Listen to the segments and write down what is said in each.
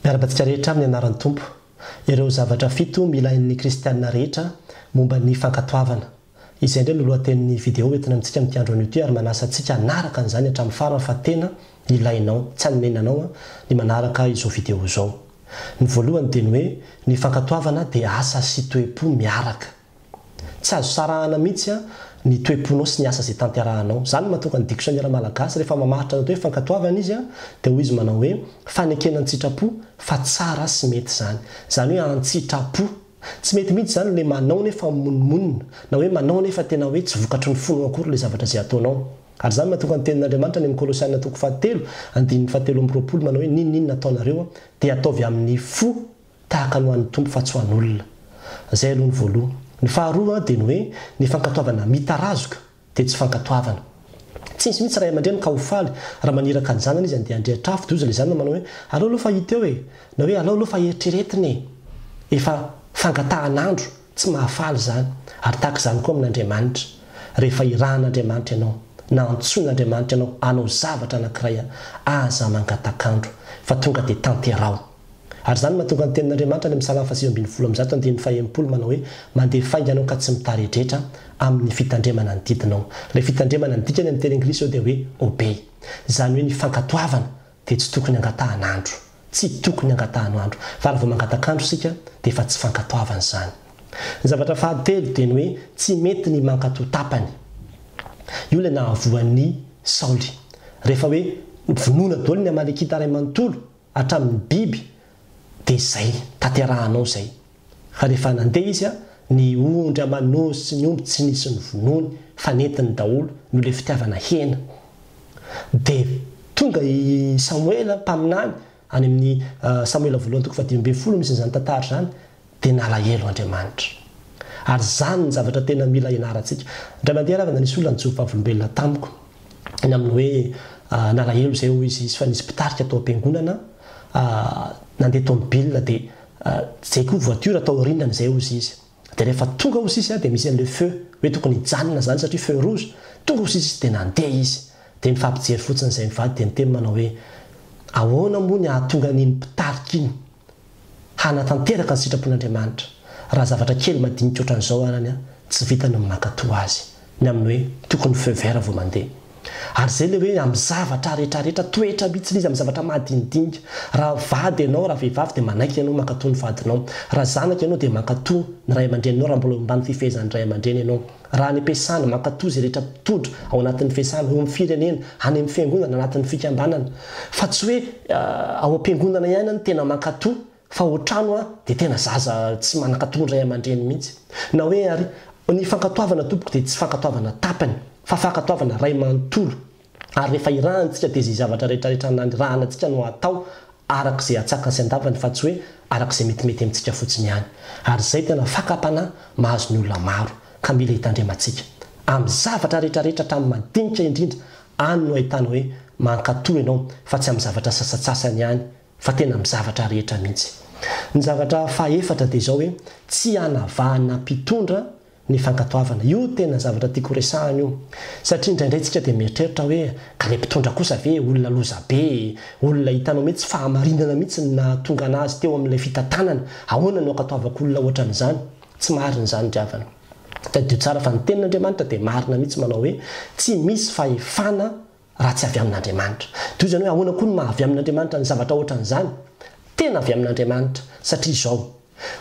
Miarahaba antsika rehetra amin'ny anaran'ny Tompo. Ireo zavatra fito mila hain'ny kristiana rehetra momba ny fankatoavana. Izay indray no lohatenin'ny video entina amintsika amin'ity andro anio ity ary manasa antsika hanaraka an'izany hatramin'ny farany fa tena ilainao, tsy hanenenanao ny manaraka izao video izao. Ny voalohany dia ny hoe ny fankatoavana dia asa sy toe-po miaraka. Tsy azo sarahana mihitsy ny toe-ponao sy ny asa izay tanterahanao. Izany no mahatonga ny dictionnaire malagasy rehefa mamaritra ny atao hoe fankatoavana izy dia hoy izy manao hoe fanekena an-tsitrapo fa tsara sy mety izany. Izany hoe an-tsitrapo. Tsy mety mihitsy izany ilay manao nefa mimonomonona, na hoe manao nefa tena hoe tsy vokatry ny fonao akory ilay zavatra izay ataonao. Ary izany no mahatonga ny tenin'Andriamanitra any amin'ny Kolosiana toko fahatelo, andininy fahatelo ambiroapolo manao hoe n'inon'inona ataonareo dia ataovy amin'ny fo tahaka ny ho an'ny Tompo fa tsy ho an'olona. Izay aloha ny voaloha. Ny faharoa dia ny hoe ny fankatoavana mitarazoka dia tsy fankatoavana. Tsy misy mihitsy ray aman-dreny ka ho faly raha maniraka ny zanany izy handeha handrehitra afo dia hozy ilay zanany manao hoe aleo aloha fa hita eo e! na hoe aleo aloha fa eritreretina e! Efa fangatahan'andro tsy mahafaly izany. Ary tahaka izany koa amin'Andriamanitra. Rehefa irahan'Andriamanitra ianao na antsoin'Andriamanitra ianao hanao zavatra anankiray aza mangatak'andro fa tonga dia tanteraho. Ary izany no mahatonga ny Tenin'Andriamanitra any amin'ny Salamo faha 119 andininy faha-60 manao hoe, Mandeha faingana aho ka tsy mitaredretra amin'ny fitandremana ny didinao. Ilay fitandremana ny dikany amin'ny teny anglisy eo dia hoe obey. Izany hoe ny fankatoavana dia tsy tokony angatahana andro. Tsy tokony angatahano andro. Fa raha vao mangataka andro isika dia efa tsy fankatoavana izany. Ny zavatra fahatelo dia ny hoe tsy mety ny mankatò tapany. Io ilay nahavoa an'i Saoly. Rehefa hoe vonoina daholo ny Amalekita iray manontolo, hatramin'ny biby dia izay, tanterahanao izay. Fa rehefa nandeha izy, ny ondry aman'osy sy ny omby tsy nisy novonoiny fa nentiny daholo noho ilay fitiavana hena. Dia tonga i Samoela mpaminany, any amin'ny Samoela voalohany toko fahadimy ambin'ny folo misy an'izany tantara izany, Dia nalahelo Andriamanitra. Ary izany ny zavatra tena mila ianarantsika. Indray mandeha ravana nisy olona nijoro vavolombelona tamiko ny amin'ny hoe nalahelo izay hoy izy fa nisy mpitarika tao am-piangonana nandeha tomobile dia izay koa voiture tao aorianany izay hozy izy. Dia rehefa tonga hozy izy dia misy an'ilay feu hoe tokony hijanona izany satria feu rouge. Tonga hozy izy dia nandeha izy. Dia nifampijery fotsiny izay mivady dia niteny manao hoe ahoana moa ny hahatonga an'iny mpitarika iny hanatanteraka ny sitrapon'Andriamanitra, raha zavatra kely madinika ohatran'izao arany tsy vitany ny mankatò azy, ny amin'ny hoe tokony feu vert vao mandeha. Ary izay ilay hoe amin'ny zavatra rehetra rehetra, toetra mihitsy ilay izy amin'ny zavatra madinidinika. Raha vady ianao, raha vehivavy dia manaiky ianao mankatò ny vadinao. Raha zanaka ianao dia mankatò ny ray aman-dreninao raha mbola eo ambany fifehezan'ny ray aman-dreny ianao. Raha any am-piasana, mankatò izay rehetra mpitondra ao anatin'ny fiasana, eo amin'ny firenena, any amin'ny fiangonana, anatin'ny fikambanana. Fa tsy hoe ao am-piangonana ihany aho no tena mankatò, fa ao an-trano aho dia tena zaza tsy manan-katò ny ray aman-dreny mihitsy. Na hoe ary, ny fankatoavana tompoko dia tsy fankatoavana tapany, fa fankatoavana ray manontolo. Ary rehefa irahantsika dia izay zavatra rehetra rehetra nanirahana antsika no atao araka izay atsakany sy andavany fa tsy hoe araka izay metimety amintsika fotsiny ihany. Ary izay tena fakam-panahy mahazo ny olona maro ka mila hitandremantsika. Amin'ny zavatra rehetra rehetra hatramin'ny madinika indrindra any no ahitana hoe mankatò ianao fa tsy amin'ny zavatra sasantsasany ihany fa tena amin'ny zavatra rehetra mihitsy. Ny zavatra fahaefatra dia izao hoe tsy hanavahana mpitondra ny fankatoavana. Io tena zavatra tiako horesahana io. Satria indraindray tsika dia mieritreritra hoe ka le mpitondra kosa ve olona loza be e, olona hitanao mihitsy fahamarinana mihitsy ny nahatonga anazy teo amin'ilay fitantanana, ahoana no ankatoavako olona ohatran'izany? Tsy marina izany ry havana. Tadidio tsara fa ny tenin'Andriamanitra dia marina mihitsy manao hoe tsy misy fahefana raha tsy avy amin'Andriamanitra. Toy izany hoe ahoana koa no maha avy amin'Andriamanitra ny zavatra ohatran'izany? Tena avy amin'Andriamanitra, satria izao,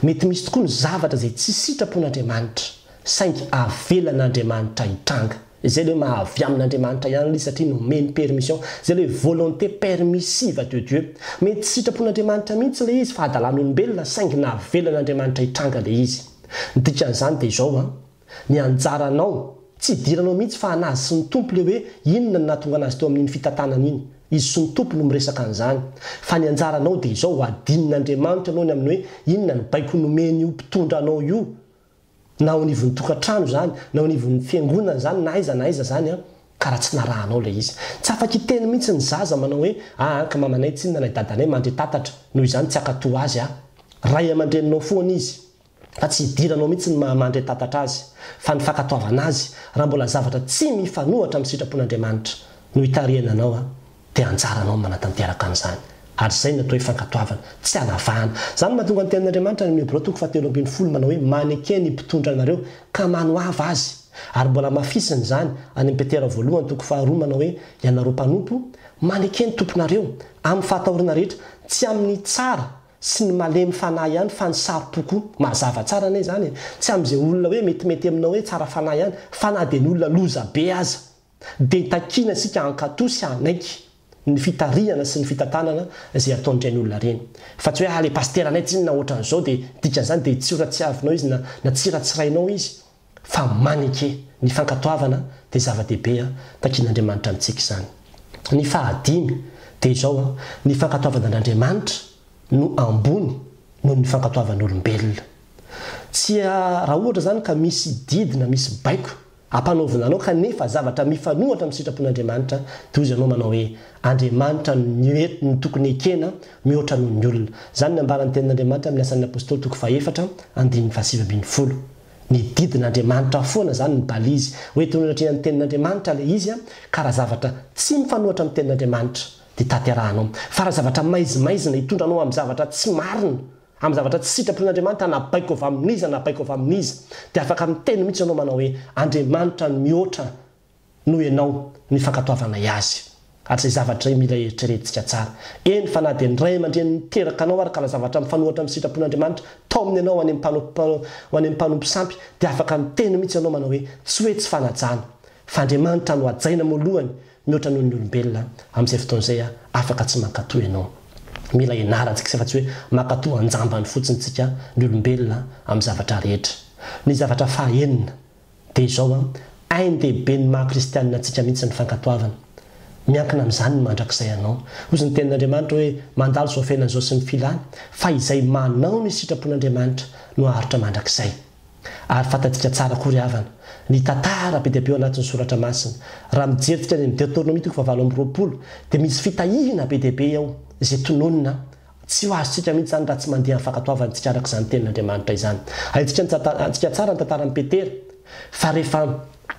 mety misy tokoa ny zavatra izay tsy sitrapon'Andriamanitra, saingy avelan'Andriamanitra hitranga. Izay ilay hoe maha avy amin'Andriamanitra ihany ilay izy satria nomeny permission. Izay ilay hoe volonté permissive de Dieu. Mety tsy sitrapon'Andriamanitra mihitsy ilay izy fa hadalan'olombelona, saingy navelan'Andriamanitra hitranga ilay izy. Ny dikan'izany dia izao an, Ny anjaranao, tsy idiranao mihitsy fa anazy sy ny Tompo le hoe inona no nahatonga anazy teo amin'iny fitantanana iny. Izy sy ny Tompo no miresaka an'izany. Fa ny anjaranao dia izao, ho adinon'Andriamanitra ianao ny amin'ny hoe inona no baiko nomeny io mpitondra anao io, na ao anivon'ny tokantrano izany, na ao anivon'ny fiangonana izany, na aiza na aiza izany an, ka raha tsy narahanao ilay izy. Tsy afaka hiteny mihitsy ny zaza manao hoe aa ka mamanay tsinona na i dadanay mandre tatatra, noho izany tsy hankatò azy aho. Ray aman-dreninao foana izy. fa tsy idiranao mihitsy ny maha mandre tatatra azy, fa ny fankatoavana azy, raha mbola zavatra tsy mifanohatra amin'ny sitrapon'Andriamanitra no itarihana anao dia anjaranao ny manatanteraka an'izany. Ary izay no atao hoe fankatoavana. Tsy anavahana. Izany no mahatonga ny Tenin'Andriamanitra any amin'ny Hebreo toko fahatelo ambin'ny folo manao hoe, Maneke ny mpitondra anareo, ka manoava azy. Ary mbola hamafisiny izany any amin'ny Petera voalohany toko faharoa manao hoe, Ianareo mpanompo, maneke ny tomponareo, amin'ny fahatahorana rehetra, tsy amin'ny tsara sy ny malemy fanahy ihany fa ny saro-po koa. Mazava tsara anie izany e! Tsy amin'izay olona hoe metimety aminao hoe tsara fanahy ihany, fa na dia ny olona loza be aza. Dia takiana isika hankatò sy hanaiky ny fitarihana sy ny fitantanana izay ataon'ireny olona ireny. Fa tsy hoe ah le pasiteranay tsinona ohatran'izao dia dikan'izany dia tsy horatsiavinao izy na na tsy ratsirainao izy fa maneke. Ny fankatoavana dia zava-dehibe an, takian'Andriamanitra amintsika izany. Ny fahadimy dia izao an, ny fankatoavana an'Andriamanitra no ambony noho ny fankatoavan'olombelona. Tsy raha ohatra izany ka misy didy na misy baiko Ampanaovina anao kanefa zavatra mifanohatra amin'ny sitrapon'Andriamanitra dia hoy ianao manao hoe, Andriamanitra no tokony ekena mihoatra noho ny olona. Izany no ambaran'ny Tenin'Andriamanitra amin'ny Asan'ny Apostoly toko fahefatra andininy fahasivy ambin'ny folo. Ny didin'Andriamanitra foana izany no balizy. Ho entina eo anatrehan'ny Tenin'Andriamanitra ilay izy ka raha zavatra tsy mifanohatra amin'ny Tenin'Andriamanitra dia tanterahanao. Fa raha zavatra maizimaizina hitondra anao amin'ny zavatra tsy marina Amin'ny zavatra tsy sitrapon'Andriamanitra na baiko avy amin'iza na baiko avy amin'iza, dia afaka miteny mihitsy ianao manao hoe, Andriamanitra no mihoatra noho ianao ny fankatoavanay Azy. Ary izay zavatra izay mila eritreretintsika tsara. Eny fa na dia ny ray aman-dreny niteraka anao ary ka raha zavatra mifanohitra amin'ny sitrapon'Andriamanitra taominy ianao any amin'ny ho any amin'ny mpanompo sampy, dia afaka miteny mihitsy ianao manao hoe, tsy hoe tsy fanajana, fa Andriamanitra no hajaina moalohany mihoatra noho ny olombelona, amin'izay fotoana izay afaka tsy mankatò ianao. Mila ianarantsika izay fa tsy hoe mankatò an-jambany fotsiny tsika ny olombelona amin'ny zavatra rehetra. Ny zavatra faha enina dia izao an, ain-dehiben'ny maha kristianina antsika mihitsy ny fankatoavana. Miankina amin'izany ny mandrakizay anao. Hozy ny tenin'Andriamanitra hoe mandalo izao fiainana izao sy ny filany, fa izay manao ny sitrapon'Andriamanitra no haharitra mandrakizay. Ary fantatsika tsara koa ry havana, ny tantara be dia be ao anatin'ny Soratra Masina. Raha mijery tsika any amin'ny Deoteronomia toko fahavalo amby roapolo, dia misy fitahiana be dia be ao, izay tononina. Tsy ho azontsika mihitsy izany raha tsy mandeha amin'ny fankatoavantsika araka izany Tenin'Andriamanitra izany. Haintsika ny tsanta, tsara ny tantaran'i Petera, fa rehefa,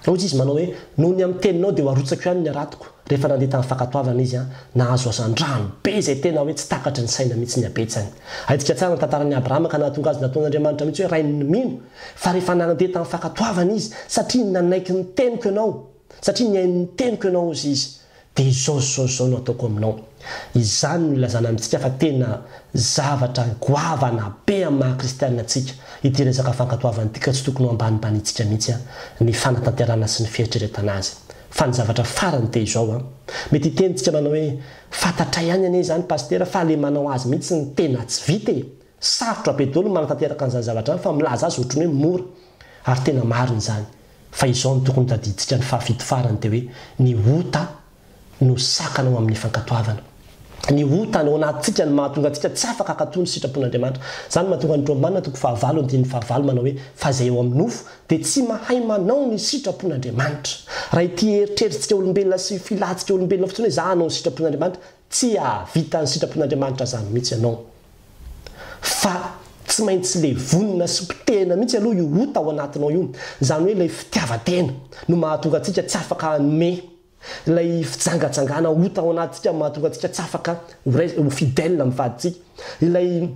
hoy izy manao hoe, Noho ny amin'ny teninao dia ho arotsako ihany ny haratoko. Rehefa nandeha tamin'ny fankatoavana izy, nahazo hazandrano be izay tena hoe tsy takatry ny saina mihitsy ny habetsany. Haintsika tsara ny tantaran'i Abrahama ka nahatonga azy nataon'Andriamanitra mihitsy hoe rain'ny mino, fa rehefa nandeha tamin'ny fankatoavana izy, satria nanaiky ny teniko ianao, satria nihaino ny teniko ianao hozy izy, dia izao sy izao sy izao no ataoko aminao. Izany no ilazana amintsika fa tena zavatra goavana be amin'ny maha kristianina antsika ity resaka fankatoavana ity ka tsy tokony ho ambanimbaniantsika mihitsy ny fanatanterahana sy ny fieritreretana azy. Fa ny zavatra farany dia izao an! Mety hiteny tsika manao hoe, fantatray ihany anie izany Pasitera fa le manao azy mihitsy no tena tsy vita e! Sarotra be daholo ny manatanteraka an'izany zavatra izany fa milaza azy ohatran'ny hoe mora. Ary tena marina izany. Fa izao no tokony hotadidintsika ny fahafito farany dia hoe ny ota no sakana ho amin'ny fankatoavana. Ny ota ao anatintsika no mahatonga antsika tsy afaka hankatò ny sitrapon'Andriamanitra. Izany no mahatonga ny Romana toko fahavalo andininy fahavalo manao hoe, Fa izay eo amin'ny nofo dia tsy mahay manao ny sitrapon'Andriamanitra. Raha ity eritreritsika olombelona sy filantsika olombelona fotsiny hoe izaho hanao ny sitrapon'Andriamanitra, tsy hahavita ny sitrapon'Andriamanitra izany mihitsy ianao. Fa tsy maintsy levonina sy potehina mihitsy aloha io ota ao anatinao io. Izany hoe ilay fitiavan-tena no mahatonga antsika tsy afaka hanome. Ilay fijangajangana ota ao anatintsika no mahatonga antsika tsy afaka ho rais, ho fidèle amin'ny vadintsika. Ilay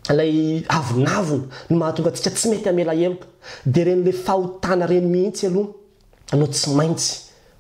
ilay avonavona no mahatonga antsika tsy mety hamela heloka. Dia ireny ilay fahotana ireny mihitsy aloha no tsy maintsy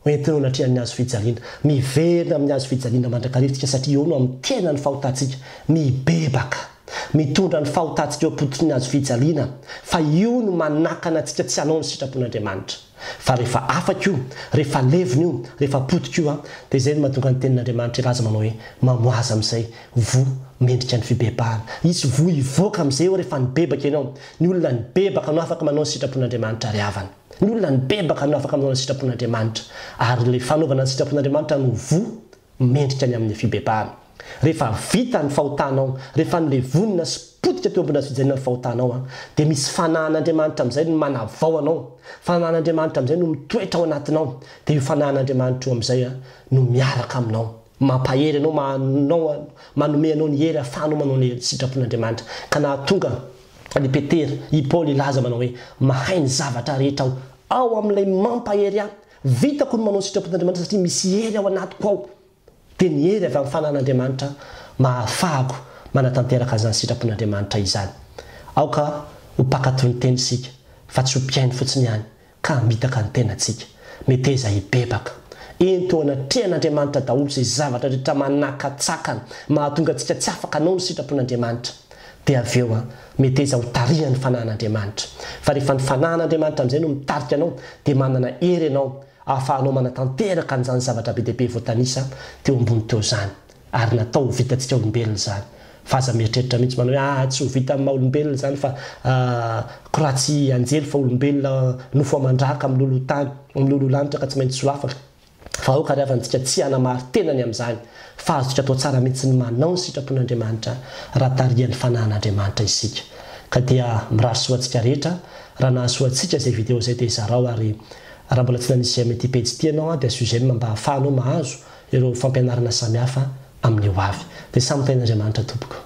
ho entina eo anatrehan'ny hazo fijaliana. Miverina amin'ny hazo fijaliana mandrakariva isika satria eo no hamitena ny fahotantsika. Mibebaka. Mitondra ny fahotantsika eo am-pototry ny hazo fijaliana fa io no manakana antsika tsy hanao ny sitrapon'Andriamanitra. Fa rehefa afaka io, rehefa levona io, rehefa potika io an, dia izay no mahatonga ny tenin'Andriamanitra hilaza manao hoe, mamoaza amin'izay voa mendrika ny fibebahana. Hisy voa hivoaka amin'izay eo rehefa nibebaka ianao. Ny olona nibebaka no afaka manao ny sitrapon'Andriamanitra ry havana. Ny olona nibebaka no afaka manao ny sitrapon'Andriamanitra. Ary ilay fanaovana ny sitrapon'Andriamanitra no voa mendrika ny amin'ny fibebahana. Rehefa vita ny fahotanao, rehefa nolevonina sy potika teo ambony hazofijaliana ny fahotanao, dia misy fanahin'Andriamanitra amin'izay no manavao anao. Fanahin'Andriamanitra amin'izay no mitoetra ao anatinao. Dia io fanahin'Andriamanitra io amin'izay no miaraka aminao, mampahery anao, manao, manome anao ny hery ahafahanao manao ny sitrapon'Andriamanitra. Ka nahatonga an'i Petera, i Paoly hilaza manao hoe, Mahay ny zavatra rehetra aho, ao amin'ilay mampahery ahy. Vitako ny manao ny sitrapon'Andriamanitra satria misy hery ao anatiko ao, dia ny hery avy amin'ny fanan'Andriamanitra mahafahako manatanteraka an'izany sitrapon'Andriamanitra izany. Aoka ho mpankatò ny teny isika fa tsy ho mpihaino fotsiny ihany ka hamitaka ny tenantsika. Meteza hibebaka. Ento eo anatrehan'Andriamanitra daholo izay zavatra rehetra manakatsakana, mahatonga antsika tsy afaka hanao ny sitrapon'Andriamanitra. Dia avy eo, meteza ho tarihan'ny Fanahin'Andriamanitra. Fa rehefa ny Fanahin'Andriamanitra amin'izay no mitarika anao, dia manana hery ianao ahafahanao manatanteraka an'izany zavatra be dia be voatanisa teo ambony teo izany. Ary natao ho vitantsika olombelona izany. Fa aza mieritreritra mihitsy manao hoe ah tsy ho vitan'ny maha olombelona izany fa ko raha tsy anjely fa olombelona nofo aman-drà ka miloloha tany, miloloha lanitra ka tsy maintsy ho afaka. Fa aoka ary havantsika tsy hanamari-tena ny amin'izany fa azontsika atao tsara mihitsy ny manao ny sitrapon'Andriamanitra raha tarihan'ny fanahin'Andriamanitra isika. Ka dia mirary soa antsika rehetra, raha nahasoa antsika izay video izay dia zarao ary raha mbola tsy nanisy j'aime ity pejy ity ianao dia asio j'aime mba hahafahanao mahazo ireo fampianarana samihafa amin'ny ho avy. Dia samy tahin'Andriamanitra tompoko.